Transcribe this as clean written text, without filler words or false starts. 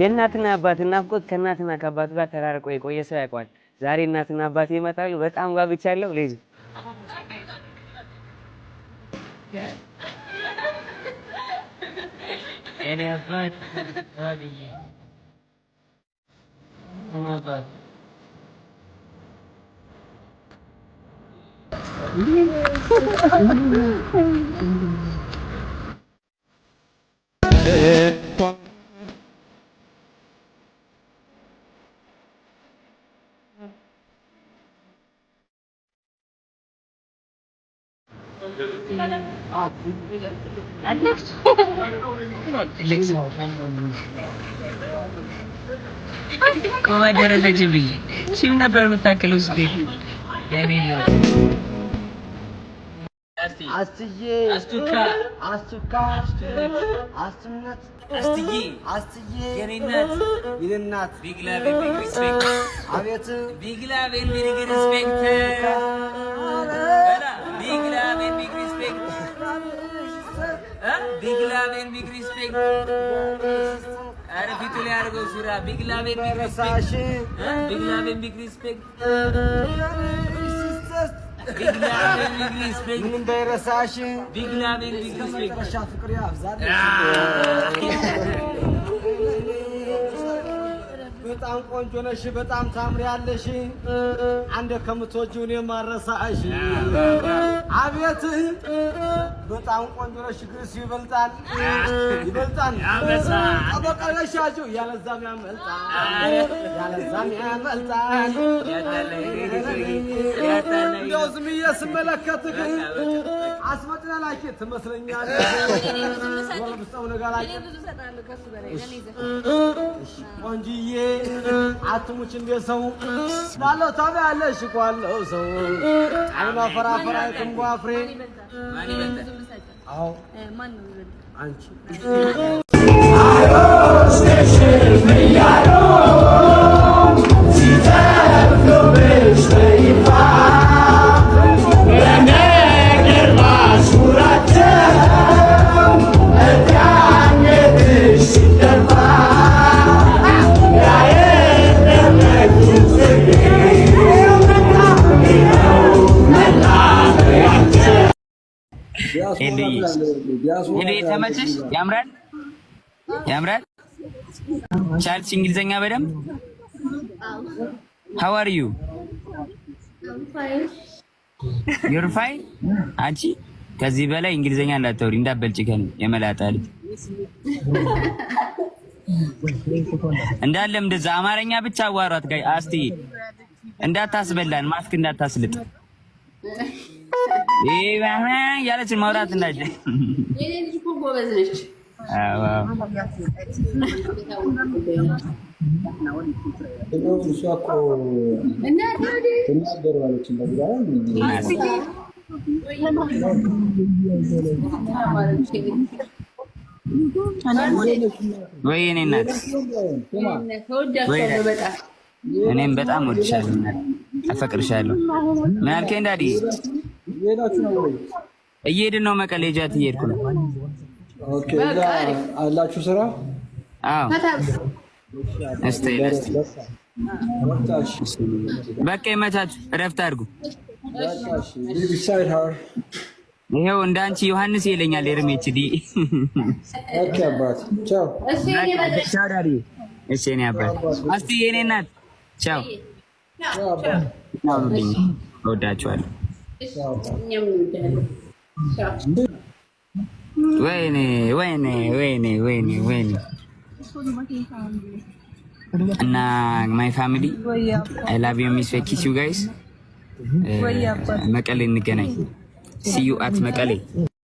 የእናትና አባት ናፍቆት ከእናትና ከአባቱ ጋር ተራርቆ የቆየ ሰው ያውቀዋል። ዛሬ እናትና አባቴ ይመጣሉ። በጣም ጓጉቻለሁ። ልጅ የኔ አባት፣ አባት። ቆማ ደረሰችብኝ። ሲም ነበር የምታክለው ስትሄድ የኔ ነው። አስትዬ፣ አስቱካ፣ አስቱካ፣ አስቱነት፣ አስትዬ፣ አስትዬ፣ የኔ እናት፣ የኔ እናት፣ Big love, big respect። አቤት። Big love, big respect፣ big love, big respect፣ big love, big respect። ኧረ ፊቱ ላይ አድርገው ሱራ። Big love, big respect፣ big love, big respect፣ big love, big respect። ምንም ባይረሳሽ። Big love, big respect። መጨረሻ ፍቅር ያብዛልሽ። በጣም ቆንጆ ነሽ፣ በጣም ታምሪያለሽ። አንደ ከምትወጂው እኔ ማረሳሽ። አቤት፣ በጣም ቆንጆ ነሽ፣ ግርስ ይበልጣል ይበልጣል። ጠበቃ ነሻችሁ፣ ያለዛም ያመልጣል ያለዛም ያመልጣል። እንደው ዝም ብዬ ስመለከትህ አስመጭና ላኪ ትመስለኛለህ። ወልብሰው ነገር ላኪ ቆንጅዬ፣ አትሙች እንደ ሰው ላለው ታበያለሽ እኮ አለው ሰው አይኗ ፈራፈራ የትንቧ ፍሬ። አዎ፣ አንቺ። ሄሉ፣ ተመቸሽ? ያምራል፣ ያምራል። ቻልሽ እንግሊዘኛ በደንብ? How are you? You're fine። አንቺ ከዚህ በላይ እንግሊዘኛ እንዳታወሪ፣ እንዳበልጭ ከኔ። የመላጣ ልጅ እንዳለም እንደዛ አማርኛ ብቻ አዋሯት። ጋይ አስቲ እንዳታስበላን፣ ማስክ እንዳታስልጥ፣ ይሄ ያለችን ማውራት እንዳለ። የኔ ልጅ እኮ ጎበዝ ነች። አዎ። እሷ እኮ ትናገረዋለች እንደዚህ አይደል? ወይ የኔ እናት፣ እኔም በጣም ወድሻለሁ፣ አፈቅርሻለሁ። ምን አልከኝ daddy? እየሄዳችሁ ነው ወይ? እየሄድን ነው፣ መቀሌ ጃት እየሄድኩ ነው። Okay፣ እዛ አላችሁ ስራ? አዎ፣ እስቲ እስቲ በቃ ይመቻችሁ፣ እረፍት አድርጉ። Beside her. ይኸው እንደ አንቺ ዮሐንስ ይለኛል ኤርሜች ዲ። Okay አባት፣ ቻው። ቻው daddy። እሺ የኔ አባት፣ አስቲ የኔ እናት፣ ቻው። እወዳችኋለሁ። ወይኔ ወይኔ ወይኔ ወይኔ ወይኔ። እና my family, I love you, miss, kiss you guys። መቀሌ እንገናኝ። See you at መቀሌ።